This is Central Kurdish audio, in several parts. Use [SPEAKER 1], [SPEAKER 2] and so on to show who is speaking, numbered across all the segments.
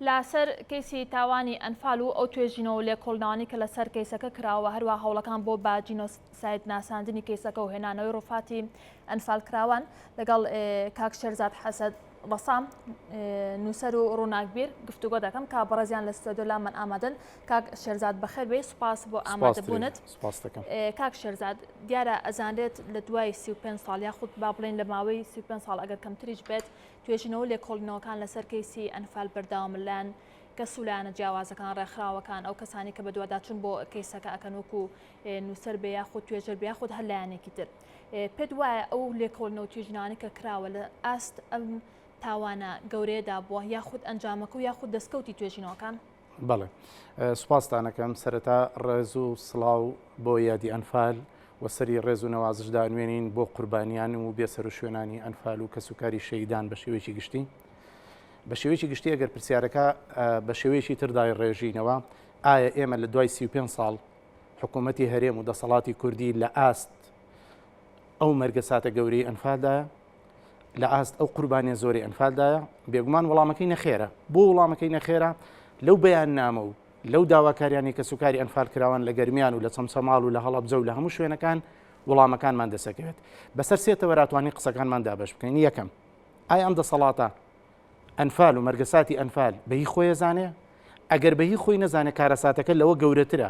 [SPEAKER 1] لەسەر کەیسی تاوانی ئەنفال و ئەو توێژینەوە و لێکۆڵینەوانەی کە لەسەر کەیسەکە کراوە، هەروەها هەوڵەکان بۆ بە جینۆساید ناساندنی کەیسەکە و هێنانەوەی ڕوفاتی ئەنفالکراوان لەگەڵ کاک شێرزاد حەسەد ڕەسام نووسەر و ڕووناکبیر گفتوگۆ دەکەم کە بەڕێزیان لە ستۆدیۆ لامان ئامادەن. کاک شێرزاد بەخێر بێی، سوپاس بۆ ئامادەبوونت. کاک شێرزاد دیارە ئەزانرێت لە دوای 35 ساڵ یاخود با بڵێین لە ماوەی 35 ساڵ ئەگەر کەمتریش بێت توێژینەوە و لێکۆڵینەوەکان لەسەر کەیسی ئەنفال بەردەوامن لایەن کەس و لایەنە جیاوازەکان، ڕێکخراوەکان، ئەو کەسانەی کە بەدواداچوون بۆ کەیسەکە ئەکەن وەکو نووسەر بێ یاخود توێژەر بێ یاخود هەر لایەنێکی تر. پێت وایە ئەو لێکۆڵینەوە و توێژینەوانەی کە کراوە لە ئاست ئەم تاوانە گەورەیەدا بووە یاخود ئەنجامەکە و یاخود دەستکەوتی توێژینەوەکان؟
[SPEAKER 2] بەڵێ سوپاستان ئەکەم سەرەتا ڕێز و سڵاو بۆ یادی ئەنفال و سەری ڕێز و نەوازش دانوێنین بۆ قوربانیان و بێسەروشوێنانی ئەنفال و کەسوکاری شەهیدان بە شێوەیەکی گشتی بە شێوەیەکی گشتی ئەگەر پرسیارەکە بە شێوەیەکی تر دایڕێژینەوە ئایا ئێمە لە دوای 35 ساڵ حکوومەتی هەرێم و دەسەڵاتی کوردی لە ئاست ئەو مەرگەساتە گەورەی ئەنفالدایە لە ئاست ئەو قوربانیە زۆری ئەنفالدایە؟ بێگومان وەڵامەکەی نەخێرە. بۆ وڵامەکەی نەخێرە؟ لەو بەیاننامە و لەو داواکاریانەی کەسوکاری ئەنفالکراوان لە گەرمیان و لە چەمچەماڵ و لە هەڵەبجە و لە هەموو شوێنەکان وڵامەکانمان دەسەکەوێت. بەسەر سێ تەوەرا توانین قسەکانمان دابەش بکەین. یەکەم، ئایا ئەم دەسەڵاتە ئەنفال و مەرگەساتی ئەنفال بە هی خۆی ئەزانێ؟ ئەگەر بە هی خۆی نەزانێ کارەساتەکە لەوە گەورەترە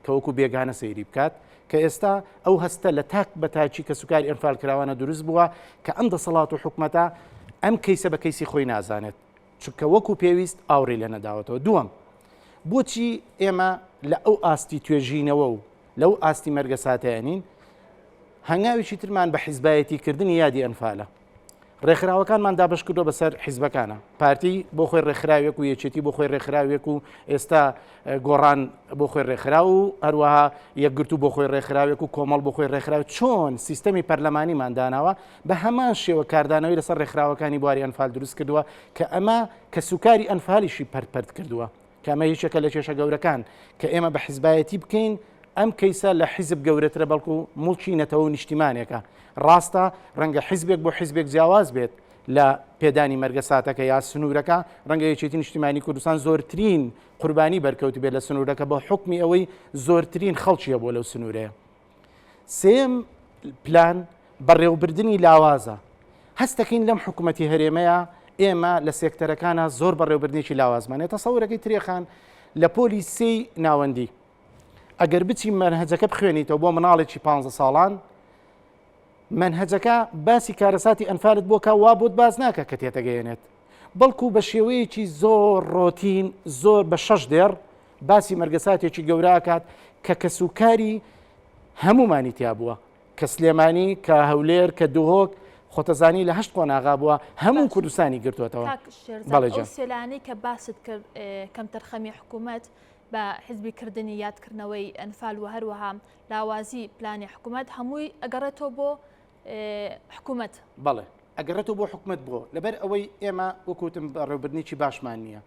[SPEAKER 2] کە وەکو بێگانە سەیری بکات، کە ئێستا ئەو هەستە لە تاک بە تاکی کەسوکاری ئەنفالکراوانە دروست بووە کە ئەم دەسەڵات و حکومەتە ئەم کەیسە بە کەیسی خۆی نازانێت چونکە وەکو پێویست ئاوڕی لێ نەداوەتەوە. دووەم، بۆچی ئێمە لە ئەو ئاستی توێژینەوە و لەو ئاستی مەرگەساتەیە نین؟ هەنگاوێکی ترمان بە حیزبایەتیکردنی یادی ئەنفالە. ڕێکخراوەکانمان دابەش کردووە بەسەر حیزبەکانە پارتی بۆ خۆی ڕێکخراوێک و یەکێتی بۆ خۆی ڕێکخراوێک و ئێستا گۆڕان بۆ خۆی ڕێکخراو و هەروەها یەکگرتو بۆ خۆی ڕێکخراوێک و کۆمەڵ بۆ خۆی ڕێکخراو چۆن سیستەمی پەرلەمانیمان داناوە بە هەمان شێوە کاردانەوەی لەسەر ڕێکخراوەکانی بواری ئەنفال دروست کردووە کە ئەمە کەسوکاری ئەنفالیشی پەرت پەرت کردووە کە ئەمە یەکێکە لە کێشە گەورەکان کە ئێمە بە حیزبایەتی بکەین ئەم کەیسە لە حیزب گەورەترە بەڵکو موڵکی نەتەوە و نیشتیمانێکە ڕاستە ڕەنگە حیزبێک بۆ حیزبێک جیاواز بێت لە پێدانی مەرگەساتەکە یا سنوورەکە ڕەنگە یەکێتی نیشتیمانی کوردستان زۆرترین قوربانی بەرکەوت بێت لە سنوورەکە بە حکمی ئەوەی زۆرترین خەڵکیە بۆ لەو سنوورەیە سێیەم پلان بەڕێوەبردنی لاوازە. هەستەکەین لەم حکومەتی هەرێمەیە ئێمە لە سێکتەرەکانا زۆر بەڕێوەبردنێکی لاوازمان هەیە. تەسەورەکەی ترێخان لە پۆلی سێی ناوەندی ئەگەر بچی مەنهەجەکە بخوێنیتەوە بۆ مناڵێکی 15 ساڵان مەنهەجەکە باسی کارەساتی ئەنفالت بۆ کا وا بۆت باس ناکە کە تێتەگەیەنێت بەڵکو بە شێوەیەکی زۆر ڕۆتین زۆر بە شەش دێڕ باسی مەرگەساتێکی گەورە ئەکات کە کەسوکاری هەمومانی تیا بووە کە سلێمانی کە هەولێر کە دهۆک خۆتەزانی لە هەشت قۆناغا بووە هەموو کوردستانی گرتووەتەوە.
[SPEAKER 1] کاک شێرزاد ئەو سێلانەی کە باست کرد کەمتەرخەمی حکوومەت بە حزبی کردنی یادکردنەوەی ئەنفال و هەروەها لاوازی پلانی حکوومەت هەمووی ئەگەڕێتەوە بۆ حکوومەت.
[SPEAKER 2] بەڵێ ئەگەڕێتەوە بۆ حکوومەت بۆ لەبەر ئەوەی ئێمە وەکوتم بەڕێوبردنێکی باشمان نییە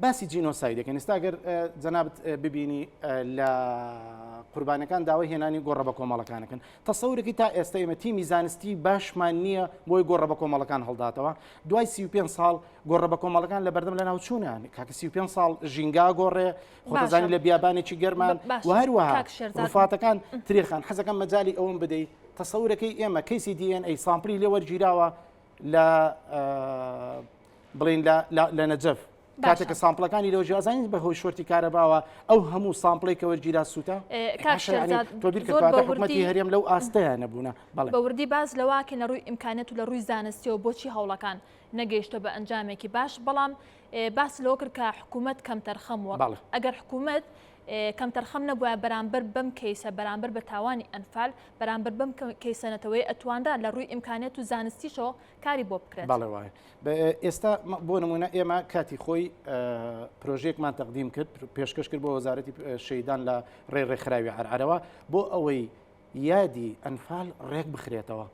[SPEAKER 2] باسی جینۆساید دەکەین ئێستا گەر جەنابت ببینی لە قوربانەکان داوای هێنانی گۆڕە بە کۆمەڵەکانەکەن تەسەورەکەی تا ئێستا ئێمە تیمی زانستی باشمان نییە بۆی گۆڕە بە کۆمەڵەکان هەڵداتەوە دوای 35 ساڵ گۆڕە بە کۆمەڵەکان لە بەردەم لە ناوچوونیان کاکە 35 ساڵ ژینگا گۆڕێ خۆتەزانی لە بیابانێکی گەرمان و هەروەها ڕفاتەکان ترێخان حەزەکەم مەجای ئەوم بدەیت تەسەورەکەی ئێمە کەیسی DNA sample ی لێوەرگیراوە لە بڵین لە نەجەف کاتێک کە sample ەکانی لەوە جیازانی بە هۆی short ی کارەباوە ئەو هەموو sample ێک کە وەرگیرا سووتە تۆ بیر حکومەتی هەرێم لەو ئاستەیان نەبوونە
[SPEAKER 1] بە وردی باس لەواکە لە ڕووی ئیمکانێت و لە ڕووی زانستیەوە بۆچی هەوڵەکان نەگەیشتە بە ئەنجامێکی باش بەڵام باس لەوە کرد کە حکوومەت کەمتەرخەم وە ئەگەر حکوومەت کەمتەرخەم نەبووە بەرامبەر بەم کەیسە بەرامبەر بە تاوانی ئەنفال بەرامبەر بەم کەیسە نەتەوەی ئەتوانرا لە ڕووی ئیمکانێت و زانستیشەوە کاری بۆ بکرێت.
[SPEAKER 2] بەڵێ وایە. ئێستا بۆ نمونە ئێمە کاتی خۆی پرۆژەیەکمان تەقدیم کرد پێشکەش کرد بۆ وەزارەتی شەیدان لە ڕێ ڕێکخراوی عەرعەرەوە بۆ ئەوەی یادی ئەنفال ڕێک بخرێتەوە.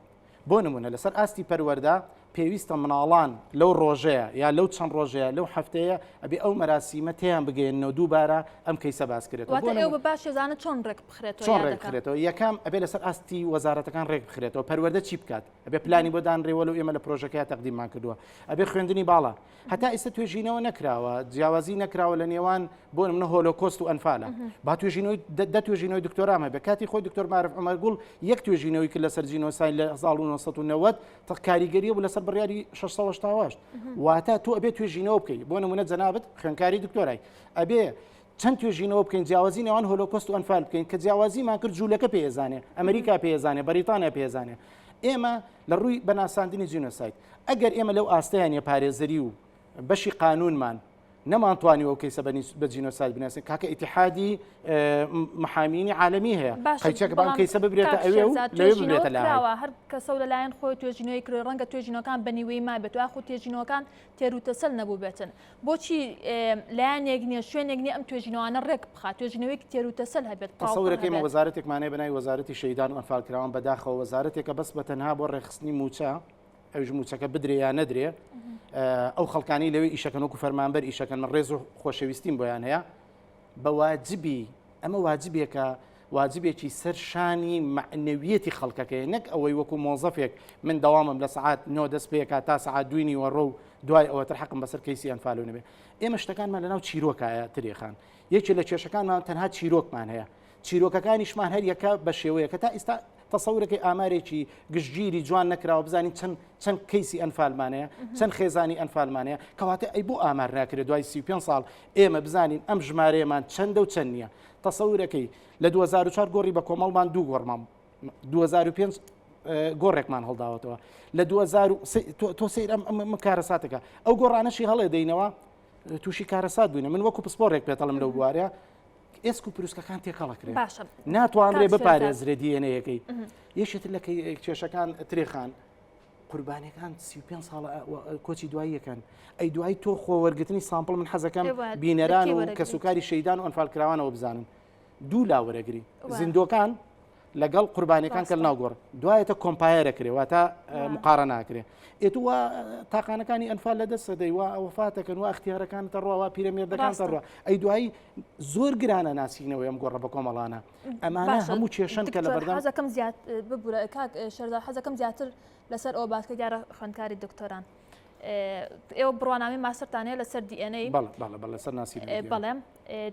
[SPEAKER 2] بۆ نمونە لەسەر ئاستی پەروەردە پێویستە مناڵان لەو ڕۆژەیە یا لەو چەند ڕۆژەیە لەو هەفتەیە ئەبێ ئەو مەراسیمە تێیان بگەیەننەوە دووبارە ئەم کەیسە باس کرێتەوە.
[SPEAKER 1] واتە ئێوە بە باشی ئەزانن چۆن ڕێک بخرێتەوە
[SPEAKER 2] چۆن ڕێک بخرێتەوە؟ یەکەم ئەبێ لەسەر ئاستی وەزارەتەکان ڕێک بخرێتەوە پەروەردە چی بکات ئەبێ پلانی بۆ دانرێ وەلو ئێمە لە پرۆژەکەیا تەقدیممان کردووە ئەبێ خوێندنی باڵا هەتا ئێستا توێژینەوە نەکراوە جیاوازی نەکراوە لە نێوان بۆ نمونە هۆلۆکۆست و ئەنفالە با توێژینەوەی دە توێژینەوەی دکتۆرام هەبێ کاتی خۆی دکتۆر مارف عومەر گوڵ یەک توێژینەوەی کرد لەسەر جینۆساید لە 1990 تە کاریگەریە بوو لەسەر بڕیاری 688 واتە تۆ ئەبێ توێژینەوە بکەیت بۆ نمونە جەنابت خوێنکاری دکتۆرای ئەبێ چەند توێژینەوە بکەین جیاوازی نێوان هۆلۆکۆست و ئەنفال بکەین کە جیاوازیمان کرد جوولەکە پێزانێ ئەمریکا پێزانێ بەریتانیا پێزانێ ئێمە لە ڕووی بەناساندنی جینۆساید ئەگەر ئێمە لەو ئاستەیانە پارێزەری و بەشی قانونمان نەمانتوانیوە ئەو کەیسە بە جینۆساید بناسین کاکە ئیتیحادی محامینی عالەمی هەیە قەیچەکە بەم کەیسە ببرێتە ئەوێ و لەوێ ببرێتە
[SPEAKER 1] لاوە. هەر کەسە و لەلایەن خۆی توێژینەوەی کرد ڕەنگە توێژینەوەکان بە نیوەی مابێت و یاخود توێژینەوەکان تێروتەسەل نەبووبێتن بۆچی لایەنێک نییە شوێنێک نییە ئەم توێژینەوانە ڕێک بخات توێژینەوەیەکی تێروتەسەل هەبێت
[SPEAKER 2] تەسەورەکەی ئێمە وەزارەتێکمان هەیە بە ناوی وەزارەتی شەهیدان و ئەنفالکراوان بەداخەوە وەزارەتێکە بەس بە تەنها بۆ ڕێکخستنی مووچە ئەویش مووچەکە بدرێ یا نەدرێ ئەو خەڵکانی لەوێ ئیشەکەن وەکو فەرمانبەر ئیشەکەن من ڕێز و خۆشەویستیم بۆیان هەیە بە واجبی ئەمە واجبێکە واجبێکی سەر شانی معنەویەتی خەڵکەکەی نەک ئەوەی وەکو مۆزەفێک من دەوامم لە سەعات نۆ دەست پێکا تا سەعات دوی نیوەڕۆ و دوای ئەوەتر حەقم بەسەر کەیسی ئەنفالو نەبێ ئێمە شتەکانمان لەناو چیرۆکایە ترێخان یەکێ لە کێشەکانمان تەنها چیرۆکمان هەیە چیرۆکەکانیشمان هەر یەکە بە شێوەیەکە تا ئیستا تەسەورەکەی ئامارێکی گشتگیری جوان نەکراوە بزانین چەند چەند کەیسی ئەنفالمانەیە چەند خێزانی ئەنفالمانەیە کەواتە ئەی بۆ ئامار ناکرێت دوای 35 ساڵ ئێمە بزانین ئەم ژمارەیەمان چەندە و چەند نییە تەسەورەکەی لە 2004 گۆڕی بە کۆمەڵمان دوو گۆڕمان 2005 گۆڕێکمان هەڵداوەتەوە لە 2000 تۆ سیر ئەم ئەم کارەساتەکە ئەو گۆڕانەشی هەڵێ دەینەوە تووشی کارەسات بووینە من وەکو پسپۆڕێک پێتەڵم لەو بوارە ئێسک و پروسکەکان تێکەڵەکرێن
[SPEAKER 1] باشە
[SPEAKER 2] ناتوانرێ بپارێزرێ دیێنەیەکەی یەکێتر لە کێشەکان ترێخان قوربانەکان 35 ساڵ کۆچی دواییەکەن ئەی دوایی تۆ خۆ وەرگرتنی sample من حەزەکەم بینەران و کەسوکاری شەیدان و ئەنفالکراوانەوە بزانن دوو لا وەرەگری زیندۆکان لەگەڵ قوربانیەکان کە لەناو گۆڕ دوایەتە compare ەکرێ واتە مقارە ناکرێ ئێت وا تاقانەکانی ئەنفال لە دەست دەی وا وەفاتەکەن و ئەختیارەکان تەڕوا وا پیرەمێردەکان تەڕوا ئەی دوایی زۆر گرانە ناسینەوەی ئەم گۆڕە بە کۆمەڵانە ئەمانە هەموو کێشن کە لە بەردەم
[SPEAKER 1] حەزەکەم زیاد ببورە کاک شەرزاد حەزەکەم زیاتر لەسەر ئەو باسکە دیارە خوێندکاری دکتۆران. ئێوە بڕوانامەی ماستەرتان هەیە لەسەر DNA
[SPEAKER 2] لەسەر ناسی
[SPEAKER 1] بەڵێ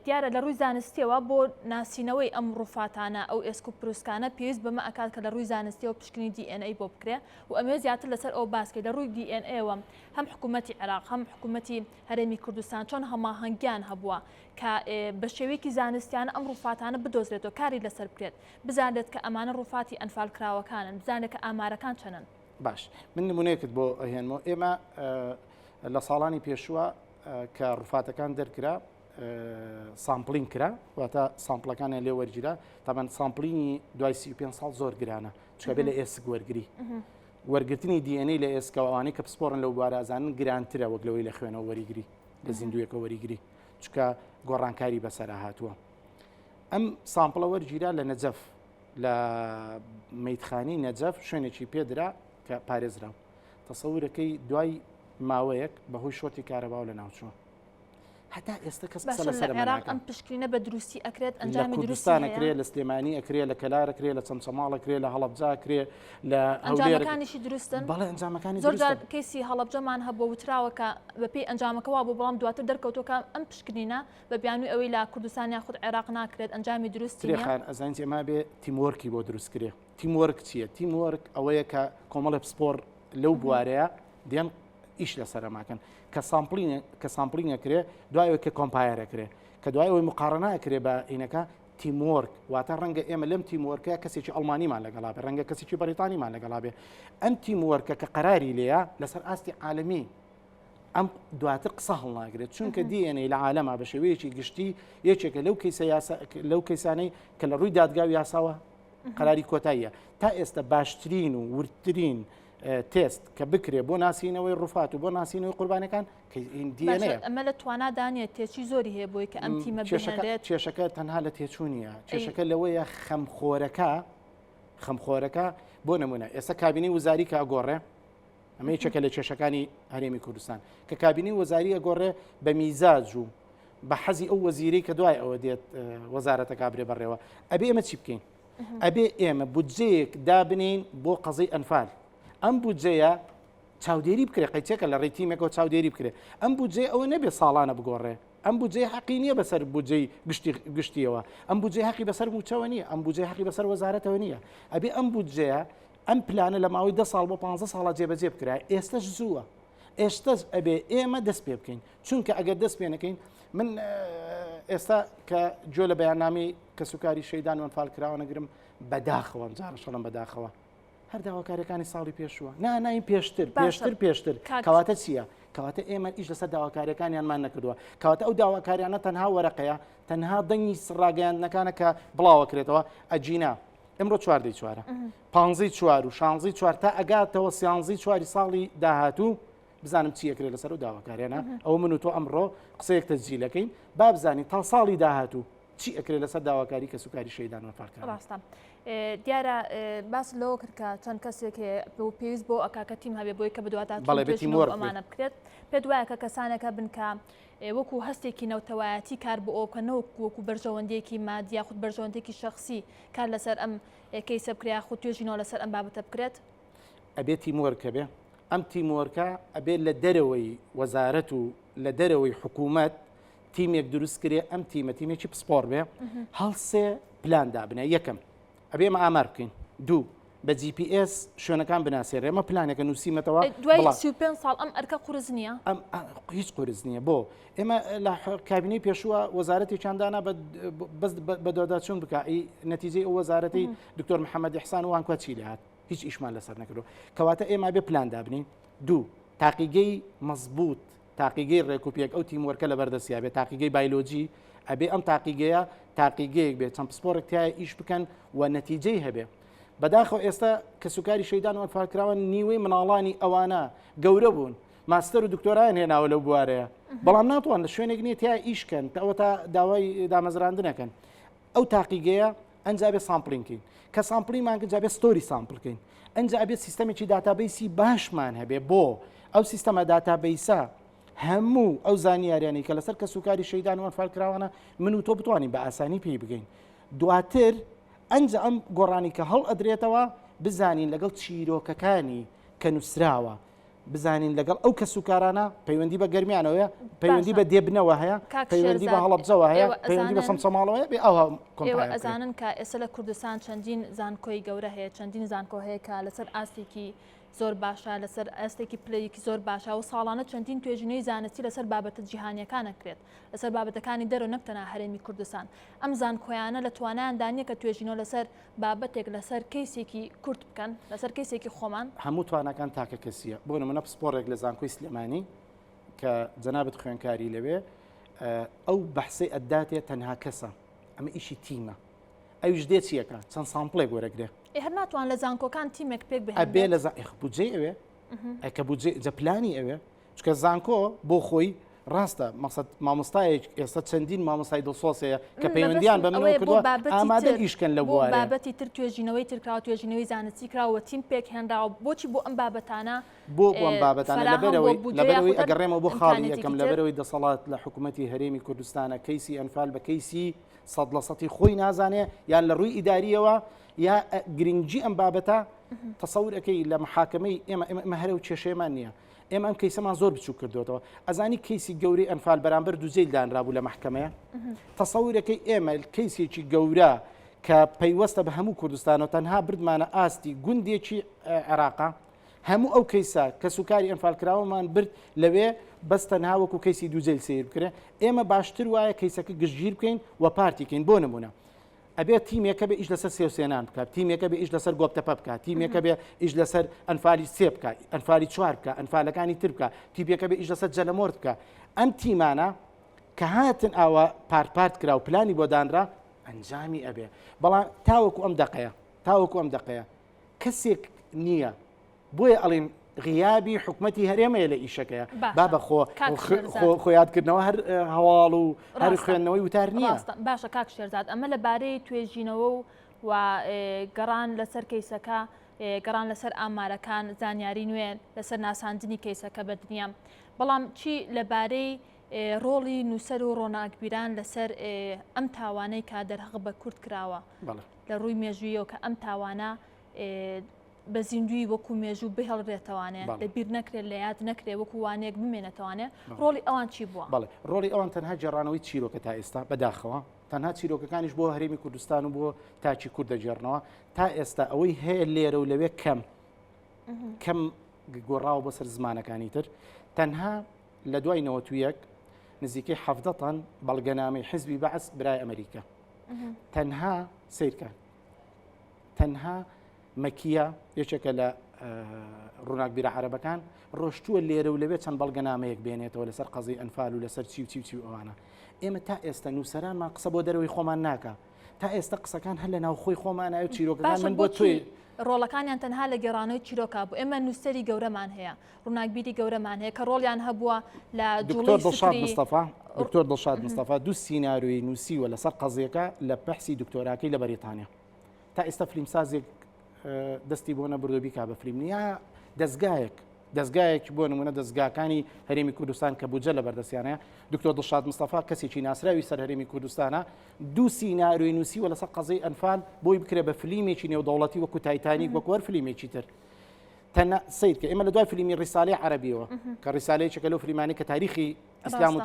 [SPEAKER 1] دیارە لە ڕووی زانستیەوە بۆ ناسینەوەی ئەم ڕوفاتانە ئەو ئێسک و پروسکانە پێویست بەمە ئەکات کە لە ڕووی زانستیەوە پشکنی DNA بۆ بکرێ و ئەمێ زیاتر لەسەر ئەو باسکەی لە ڕووی DNA ەوە هەم حکوومەتی عێراق هەم حکوومەتی هەرێمی کوردستان چۆن هەماهەنگیان هەبووە کە بە شێوەیەکی زانستیانە ئەم ڕوفاتانە بدۆزرێتەوە کاری لەسەر بکرێت بزانرێت کە ئەمانە ڕوفاتی ئەنفالکراوەکانن بزانرێت کە ئامارەکان چەنن.
[SPEAKER 2] باش من نمونەیەکت بۆ ئەهێنمەوە ئێمە لە ساڵانی پێشووە کە ڕوفاتەکان دەرکرا sampling کرا واتە sample ەکانیان لێ وەرگیرا تامان sampling ی دوای 35 ساڵ زۆر گرانە چکە بێ لە ئێسک وەرگری وەرگرتنی DNA لە ئێسکەوە ئەوانەی کە پسپۆڕن لەو بوارە ئەزانن گرانترە وەک لەوەی لە خوێنەوە وەریگری لە زیندویەکە وەریگری چکە گۆڕانکاری بەسەرا هاتووە ئەم sample ە وەرگیرا لە نەجەف لە مەیتخانەی نەجەف شوێنێکی پێدرا کە پارێزراو تەسەورەکەی دوای ماوەیەک بەهۆی شۆرتی کارەباوە لە ناوچووە هەتا ئێستا کەس قسە لەسەر
[SPEAKER 1] عێراق ئەم پشکنینە بە دروستی ئەکرێت
[SPEAKER 2] ئەنجامی کوردستان ئەکرێت لە سلێمانی ئەکرێت لە کەلار ئەکرێت لە چەمچەماڵ ئەکرێت لە هەڵەبجە ئەکرێت لە
[SPEAKER 1] ئەنجامەکانیشی دروستن
[SPEAKER 2] بەڵێ ئەنجامەکانی
[SPEAKER 1] زۆر جار کەیسی هەڵەبجەمان هەبوو وتراوە کە بەپێی ئەنجامەکە وا بوو بەڵام دواتر دەرکەوتووە کە ئەم پشکنینە بە بیانووی ئەوەی لە کوردستان یاخود عێراق ناکرێت ئەنجامی دروستی
[SPEAKER 2] نییە. ترێخان ئەزانیت ئێمە بێ teamwork ی بۆ دروست کرێ teamwork چییە؟ teamwork ئەوەیە کە کۆمەڵێ پسپۆر لەو بوارەیە دێن ئیش لەسەر ئەماکەن کە sampling کە sampling ئەکرێ دوای ئەوەی کە compare ئەکرێ کە دوای ئەوەی مقارنە ئەکرێ بە ئینەکە teamwork واتە ڕەنگە ئێمە لەم teamwork ە کەسێکی ئەڵمانیمان لەگەڵا بێ ڕەنگە کەسێکی بەریتانیمان لەگەڵا بێ ئەم teamwork ە کە قەراری لێیە لەسەر ئاستی عالەمی ئەم دواتر قسە هەڵناگرێت چونکە DNA لە عالەما بە شێوەیەکی گشتی یەکێکە لەو کەیسە یاسا لەو کەیسانەی کە لە ڕووی دادگا و یاساوە قەراری کۆتاییە تا ئێستا باشترین و وردترین تێست کە بکرێ بۆ ناسینەوەی ڕوفات و بۆ ناسینەوەی قوربانەکان
[SPEAKER 1] DNA ئەمە لە توانادا نیە تێچی زۆری هەیە بۆی کە ئەم تیمە
[SPEAKER 2] کێشەکە کێشەکە تەنها لە تێچوو نییە کێشەکە لەوەیە خەمخۆرەکە خەمخۆرەکە بۆ نمونە ئێستا کابینەی وزاری کە ئەگۆڕێ. ئەمە یەکێکە لە کێشەکانی هەرێمی کوردستان کە کابینەی وەزاری ئەگۆڕێ بە میزاج و بە حەزی ئەو وەزیرەی کە دوای ئەوە دێت وەزارەتەکە برێ بەڕێوە. ئەبێ ئێمە چی بکەین؟ ئەبێ ئێمە بودجەیەک دابنین بۆ قەزەی ئەنفال. ئەم بودجەیە چاودێری بکرێ قەیچێکە لە ڕێی تیمێکەوە چاودێری بکرێ. ئەم بودجەیە ئەوە نەبێ ساڵانە بگۆڕێ. ئەم بودجەیە حەقی نییە بەسەر بودجەی گشتی گشتیەوە. ئەم بودجەی حەقی بەسەر مووچەوە نییە. ئەم بودجەی حەقی بەسەر وەزارەتەوە نییە. ئەبێ ئەم بودجەیە ئەم پلانە لە ماوەی دە ساڵ بۆ 15 ساڵە جێبەجێ بکرا. ئێستەش زووە. ئێستەش ئەبێ ئێمە دەست پێ بکەین. چونکە ئەگەر دەست پێ نەکەین من ئێستا کە گوێ لە بەیاننامەی کەسوکاری شەیدان و ئەنفال کراوە نەگرم بەداخەوە ئەمجارە شەڵم بەداخەوە هەر داواکاریەکانی ساڵی پێشووە نا ناین پێشتر پێشتر پێشتر کەواتە چییە؟ کەواتە ئێمە ئیش لەسەر داواکاریەکانیانمان نەکردووە کەواتە ئەو داواکاریانە تەنها وەرەقەیە تەنها دەنگی ڕاگەیاندنەکانە کە بڵاوەکرێتەوە ئەجینا ئمڕۆ چواردەی چوارە پانزەی چوار و شانزەی چوار تا ئەگاتەوە سیانزەی چواری ساڵی داهاتوو بزانم چی ئەکرێت لەسەر و داواکاریانە ئەوە من و تۆ ئەمڕۆ قسەیەک تەسجیلەکەین با بزانین تا ساڵی داهاتوو چی ئەکرێت لەسەر داواکاری کەسوکاری شەیدان وەفاکرا
[SPEAKER 1] ڕاستە دیارە باس لەوە کرد کە چەند کەسێک هەیە پێویست بۆ ئەکا کە تیم هەبێ بۆی کە
[SPEAKER 2] بەڵێ بێ teamwork بێ.
[SPEAKER 1] ئەمانە بکرێت پێت وایە کە کەسانێکە بن کە وەکو هەستێکی نەوتەوایەتی کار بۆ ئەو بکەن نەوەک وەکو بەرژەوەندیەکی مادی یاخود بەرژەوەندێکی شخصی کار لەسەر ئەم کەیسە بکرێت یاخود توێژینەوە لەسەر ئەم بابەتە بکرێت؟
[SPEAKER 2] ئەبێ teamwork هەبێ ئەم teamwork ە ئەبێ لە دەرەوەی وەزارەت و لە دەرەوەی حکوومەت تیمێک دروست کرێ ئەم تیمە تیمێکی پسپۆر بێ هەڵسێ پلان دابنێ یەکەم ئەبێ ئێمە ئامار بکەین دوو بە GPS شوێنەکان بناسێنرێ ئەمە پلانێکە نووسیمەتەوە
[SPEAKER 1] دوای 35 ساڵ ئەم ئەرکە قورس نییە
[SPEAKER 2] ئەم هیچ قورس نییە بۆ ئێمە لە کابینەی پێشووە وەزارەتێکیان دانا بەس بەدواداچوون بکە ئی نەتیجەی ئەو وەزارەتی دکتۆر محەممەد ئیحسان وان کوا چی لێهات هیچ ئیشمان لەسەر نەکردو کەواتە ئێمە بێ پلان دابنین دوو تاقیگەی مەزبوط تاقیگەی ڕێکوپێک ئەو teamwork ە لە بەردەستیا بێت تاقیگەی بایلۆجی ئەبێ ئەم تاقیگەیە تاقیگەیەک بێت چەند پسپۆڕێک تایە ئیش بکەن و نەتیجەی هەبێ بەداخەوە ئێستا کەسوکاری شەیدان و ئەنفالکراوان نیوەی مناڵانی ئەوانە گەورە بوون ماستەر و دکتۆرایان هێناوە لەو بوارەیە بەڵام ناتوان لە شوێنێک نییە تیا ئیشکەن ئەوە تا داوای دامەزراندنەکەن ئەو تاقیگەیە ئەنجا بێ sampling کەین کە sampling مان کرد جا بێ store ی sample کەین ئەنجا ئەبێت سیستەمێکی database ی باشمان هەبێ بۆ ئەو سیستەمە database ە هەموو ئەو زانیاریانەی کە لەسەر کەسوکاری شەیدان و ئەنفال کراوانە من و تۆ بتوانین بە ئاسانی پێی بگەین دواتر ئەنجا ئەم گۆڕانی کە هەڵ ئەدرێتەوە بزانین لەگەڵ چیرۆکەکانی کە نووسراوە بزانین لەگەڵ ئەو کەسوکارانە پەیوەندی بە گەرمیانەوەیە پەیوەندی بە دێبنەوە هەیە پەیوەندی بە هەڵەبجەوە هەیە پەیوەندی بە سەمسەماڵەوە هەیە بێ ئەوها
[SPEAKER 1] ئێوە ئەزانن کە ئێستا لە کوردستان چەندین زانکۆی گەورە هەیە چەندین زانکۆ هەیە کە لەسەر ئاستێکی زۆر باشە لەسەر ئاستێکی پلەیەکی زۆر باشە و ساڵانە چەندین توێژینەوەی زانستی لەسەر بابەتە جیهانیەکان ئەکرێت لەسەر بابەتەکانی دەرەوە نەک تەنها هەرێمی کوردستان ئەم زانکۆیانە لە توانایاندا نییە کە توێژینەوە لەسەر بابەتێک لەسەر کەیسێکی کورت بکەن، لەسەر کەیسێکی خۆمان.
[SPEAKER 2] هەموو تواناکان تاکە کەسیە بۆ نمونە پسپۆڕێک لە زانکۆی سلێمانی کە جەنابت خوێنکاری لەوێ ئەو بەحسەی ئەداتێ تەنها کەسە ئەمە ئیشی تیمە ئەویش دێ چیەکە چەند sample ێک وەرەگرێ
[SPEAKER 1] هەر ناتوان لە زانکۆکان تیمێک پێک
[SPEAKER 2] بهێنرێت ئەبێ لە بودجەی ئەوێ ئەکە بودجەی جە پلانی ئەوێ چونکە زانکۆ بۆ خۆی ڕاستە مەسەد مامۆستایەک ئێستا چەندین مامۆستای دڵسۆز هەیە کە پەیوەندیان بە منەوە کردووە ئامادەن ئیشکەن لە بوارە
[SPEAKER 1] بابەتی تر توێژینەوەی تر کراوە توێژینەوەی زانستی کراوە تیم پێک هێنراوە بۆچی بۆ ئەم بابەتانە
[SPEAKER 2] بۆ بۆ ئەم بابەتانە لەبەرەوەی لەبەرەوەی ئەگەڕێمەوە بۆ خاڵی یەکەم لەبەرەوەی دەسەڵات لە حکوومەتی هەرێمی کوردستانە کەیسی ئەنفال بە کەیسی سەد لە سەتی خۆی نازانێ یان لە ڕووی ئیداریەوە یا گرنگی ئەم بابەتە تەسەور ئەەکەی لە محاکمەی ئێمە ئێمە هەرە و کێشەیەمان نییە ئێمە ئەم کەیسەمان زۆر بچوک کردوێتەوە ئەزانی کەیسی گەورەی ئەنفال بەرامبەر دوجەیل دانرابوو لە مەحکەمەیە تەسەورەکەی ئێمە کەیسێکی گەورە کە پەیوەستە بە هەموو کوردستانەوە تەنها بردمانە ئاستی گوندێکی عێراقا هەموو ئەو کەیسە کەسوکاری ئەنفالکراوەمان برد لەوێ بەس تەنها وەکو کەیسی دوجەیل سیر بکرێ ئێمە باشتر وایە کەیسەکە گشتگیر بکەین و پارتی کەین بۆ نمونە ئەبێ تیمێکە بێ ئیش لەسەر سێوسێنان بکات تیمێکە بێ ئیش لەسەر گۆپتەپە بکات تیمێکە بێ ئیش لەسەر ئەنفالی سێ بکات ئەنفالی چوار بکات ئەنفالەکانی تر بکات تیپێکە بێ ئیش لەسەر جەلەمۆرد بکات ئەم تیمانە کە هاتن ئاوا part part کرا و پلانی بۆ دانرا ئەنجامی ئەبێ بەڵام تاوەکو ئەم دەقەیە تاوەکو ئەم دەقەیە کەسێک نییە بۆیە ئەڵێم غیابی حکومەتی هەرێمەیە لە ئیشەکەیە با بە خۆ خۆیادکردنەوە هەر هەواڵ و هەر خوێندنەوەی وتار نییە
[SPEAKER 1] باشە کاک شێرزاد ئەمە لە بارەی توێژینەوە و و گەڕان لەسەر کەیسەکە. گەڕان لەسەر ئامارەکان، زانیاری نوێ لەسەر ناساندنی کەیسەکە بە دنیا. بەڵام چی لەبارەی ڕۆڵی نووسەر و ڕۆناکبیران لەسەر ئەم تاوانەی کە دەرهەق بە کورد کراوە لە ڕووی مێژوویەوە کە ئەم تاوانە بە زیندوی وەکو مێژوو بهێڵرێتەوانێ لە بیر نەکرێت لە یاد نەکرێ وەکو وانەیەک بمێنێتەوانێ ڕۆڵی ئەوان چی بووە؟
[SPEAKER 2] بەڵێ ڕۆڵی ئەوان تەنها گێڕانەوەی چیرۆکە تا ئێستا بەداخەوە تەنها چیرۆکەکانیش بۆ هەرێمی کوردستان و بۆ تاکی کورد دەگێڕنەوە تا ئێستا ئەوەی هەیە لێرە و لەوێ کەم کەم گۆڕاوە بۆ سەر زمانەکانی تر تەنها لە دوای 91 نزیکەی حەفدە تەن بەڵگەنامەی حزبی بەعس برای ئەمریکا تەنها سیرکە تەنها مەکیە یەکێکە لە ڕووناکبیرە عەرەبەکان ڕۆشتووە لێرە و لەوێ چەند بەڵگەنامەیەک بێنێتەوە لەسەر قەزی ئەنفال و لەسەر چی و چی و چی و ئەوانە ئێمە تا ئێستا نووسەرانمان قسە بۆ دەرەوەی خۆمان ناکە تا ئێستا قسەکان هەر لە ناوخۆی خۆمانە و چیرۆکەکان من بۆ توی
[SPEAKER 1] ڕۆڵەکانیان تەنها لە گێڕانەوەی چیرۆکا بوو ئێمە نووسەری گەورەمان هەیە ڕووناکبیری گەورەمان هەیە کە ڕۆڵیان هەبووە لە
[SPEAKER 2] دکتۆر دڵشاد مستەفا دکتۆر دڵشاد مستەفا دوو سیناریۆی نووسیوە لەسەر قەزیەکە لە بەحسی دکتۆراکەی لە بەریتانیا تا ئێستا فلیمسازێک دەستی بۆ نەبردو بیکا بە فلیم یا دەستگایەک دەستگایەک بۆ نمونە دەستگاکانی هەرێمی کوردستان کە بودجە لە بەردەستیانە دکتۆر دڵشاد مستەفا کەسێکی ناسراوی سەر هەرێمی کوردستانە دوو سیناریۆی نووسیوە لەسەر قەزیی ئەنفال بۆی بکرێ بە فلیمێکی نێودەوڵەتی وەکو تایتانیک وەکو هەر فلیمێکی تر تەنە سیر کە ئێمە لە دوای فلیمی ڕیسالەی عەرەبیەوە کە ڕیسالەیەکە لەو فلیمانی کە تاریخی ئیسلام و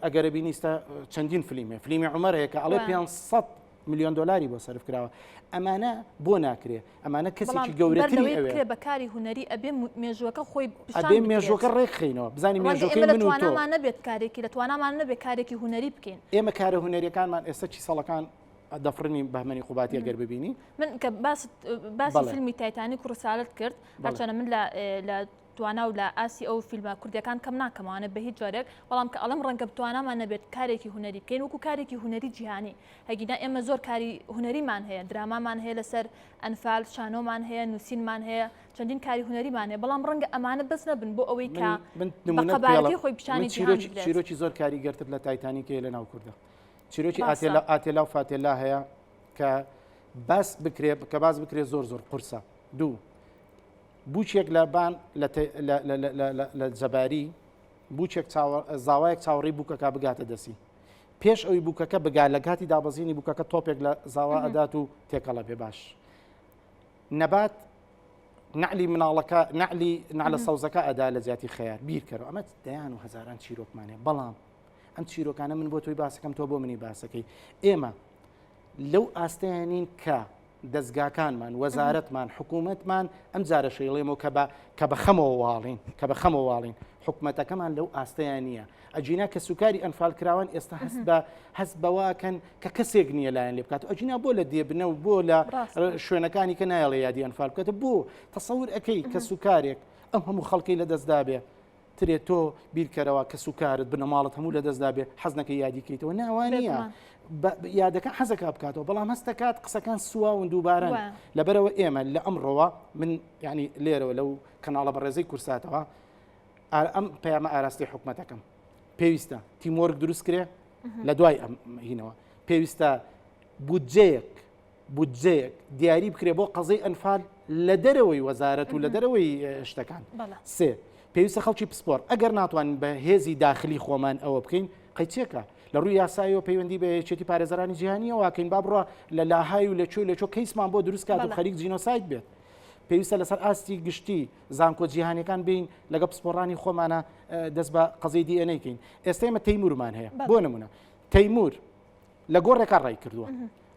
[SPEAKER 2] ئەگەرە بینیستە چەندین فلیمێ فلیمی عمەر هەیە کە ئەڵێ 500 میلیۆن دلاری بۆ سەرف کراوە ئەمانە بۆ ناکرێ ئەمانە کەسێکی گەورەتری ئەوێ
[SPEAKER 1] بکرێ بە کاری هونەری ئەبێ مێژوەکە خۆی
[SPEAKER 2] ئەبێ مێژوەکە ڕێکخینەوە بزانانی مێژوەکەی من و تۆ
[SPEAKER 1] نەبێت کارێکی لە توانامان نەبێت کارێکی هونەری بکەین
[SPEAKER 2] ئێمە کارە هونەریەکانمان ئێستا چی ساڵەکان دەفڕنی بەهمەنی قوباتی ئەگەر ببینی
[SPEAKER 1] من کە باست باسی فیلمی تایتانیک و ڕسالت کرد هەرچەنە من لە توانا و لە ئاستی ئەو فیلمە کوردیەکان کەم ناکەمەوانە بە هیچ جۆرێک بەڵام کە ئەڵێم ڕەنگە بتوانامان نەبێت کارێکی هونەری بکەین وەکو کارێکی هونەری جیهانی هەگینا ئێمە زۆر کاری هونەریمان هەیە درامامان هەیە لەسەر ئەنفال شانۆمان هەیە نووسینمان هەیە چەندین کاری هونەریمان هەیە بەڵام ڕەنگە ئەمانە بەس نەبن بۆ ئەوەی کە
[SPEAKER 2] بە قەبارەکەی خۆی پیشانی جیهان بدرێت. چیرۆکی زۆر کاریگەرتر لە تایتانیک هەیە لە ناو کوردە چیرۆکی ئاتێلا ئاتێلا و فاتێلا هەیە کە باس بکرێ کە باس بکرێ زۆر زۆر قورسە دوو بووکێک لە بان لە جەباری بووکێک زاوایەک چاوەڕێی بووکەکە بگاتە دەستی پێش ئەوی بووکەکە بگا لە کاتی دابەزینی بووکەکە تۆپێک لە زاوا ئەدات و تێکەڵە بێ باش نەبات نەعلی مناڵەکە نەعلی نەعلە سەوزەکە ئەدا لە جیاتی خەیار بیرکەرەوە ئەمە دەیان و هەزاران چیرۆکمانێ بەڵام ئەم چیرۆکانە من بۆ تۆی باسەکەم تۆ بۆ منی باسەکەی ئێمە لەو ئاستەیانین کە دەزگاکانمان، وەزارەتمان، حکوومەتمان، ئەم جارە شەیڵێمەوە کە بە کە بە خەمەوە واڵین، کە بە خەمەوە واڵین، حکومەتەکەمان لەو ئاستەیا نییە. ئەگینا کەسوکاری ئەنفالکراوان ئێستا هەست بە هەست بەوە ئەکەن کە کەسێک نییە لایان لێ بکات. ئەگینا بۆ لە دێبنە و بۆ لە شوێنەکانی کە نایەڵێ یادی ئەنفال بکات؟ بۆ تەسەور ئەکەی کەسوکارێک ئەم هەموو خەڵکەی لەدەست دابێ ترێ تۆ بیرکەرەوە کەسوکارت بنەماڵت هەموو لەدەست دابێ حەز نەکەی یادی کەیتەوە ناوانە یادەکە حەزەکە بکاتەوە بەڵام هەستەکات قسەکان سواون دووبارەن لەبەرەوە ئێمە لە ئەمڕۆوە من ینی لێرەوە لەو کەناڵە بەڕێزەی کورساتەوە ئەم پەیامە ئاراستی حکومەتەکەم پێویستە teamwork دروست کرێ لە دوای ئەم هینەوە پێویستە بودجەیەک بودجەیەک دیاری بکرێ بۆ قەزەی ئەنفال لە دەرەوەی وەزارەت و لە دەرەوەی شتەکان سێ پێویستە خەڵکی پسپۆر ئەگەر ناتوانین بە هێزی داخلی خۆمان ئەوە بکەین قەیچێکە لە ڕووی یاساییەوە پەیوەندی بە یەکێتی پارێزەرانی جیهانیەوە کەین با بڕە لە لاهای و لە کوێ لە چۆ کەیسمان بۆ دروست کات و خەریک جینۆساید بێت پێویستە لەسەر ئاستی گشتی زانکۆ جیهانیەکان بین لەگە پسپۆڕانی خۆمانە دەست بە قەزیی DNA کەین ئێستا ئێمە تەیمورمان هەیە بۆ نمونە تەیمور لە گۆڕێکا ڕای کردووە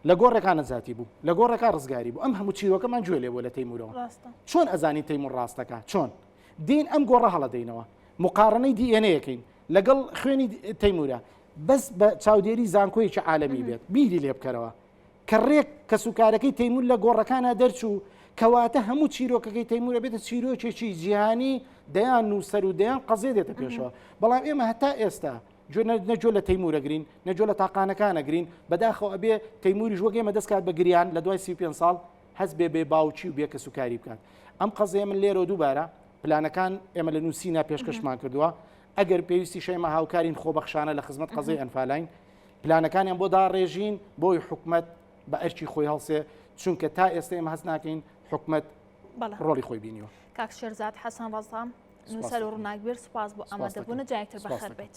[SPEAKER 2] لە گۆڕێکا نەجاتی بوو لە گۆڕێکا ڕزگاری بوو ئەم هەموو چیرۆکەمان گوێ لێ بووە لە تەیمورەوە چۆن ئەزانی تەیمور ڕاستەکە چۆن دین ئەم گۆڕە هەڵەدەینەوە مقارنەی DNA ەکەین لەگەڵ خوێنی تەیمورە بەس بە چاودێری زانکۆیەکی عالەمی بێت بیری لێ بکەرەوە کە ڕێک کەسوکارەکەی تەیمور لە گۆڕەکانە دەرچوو کەواتە هەموو چیرۆکەکەی تەیمورە بێتە چیرۆکێکی جیهانی دەیان نووسەر و دەیان قەزێ دێتە پێشەوە بەڵام ئێمە هەتا ئێستا گوێ نە گوێ لە تەیمور ئەگرین نە گوێ لە تاقانەکان ئەگرین بەداخەوە ئەبێ تەیموریش وەک ئێمە دەست کات بە گریان لە دوای 35 ساڵ هەست بێ بێ باوکی و بێ کەس و کاری بکات ئەم قەزەیە من لێرەوە دووبارە پلانەکان ئێمە لە نووسینە پێشکەشمان کردووە ئەگەر پێویستی شەیمە هاوکارین خۆبەخشانە لە خزمەت قەزەی ئەنفالاین پلانەکانیان بۆ داڕێژین بۆی حکومت بە ئەرکی خۆی هەڵسێ چونکە تا ئێستا ئێمە هەست ناکەین. حکومەت ڕۆڵی خۆی بینیوە.
[SPEAKER 1] کاک شێرزاد حەسەن ڕەزا، نووسەر و ڕووناکبیر، سوپاس بۆ ئامادەبوونت، جارێکتر بەخێر بێیت.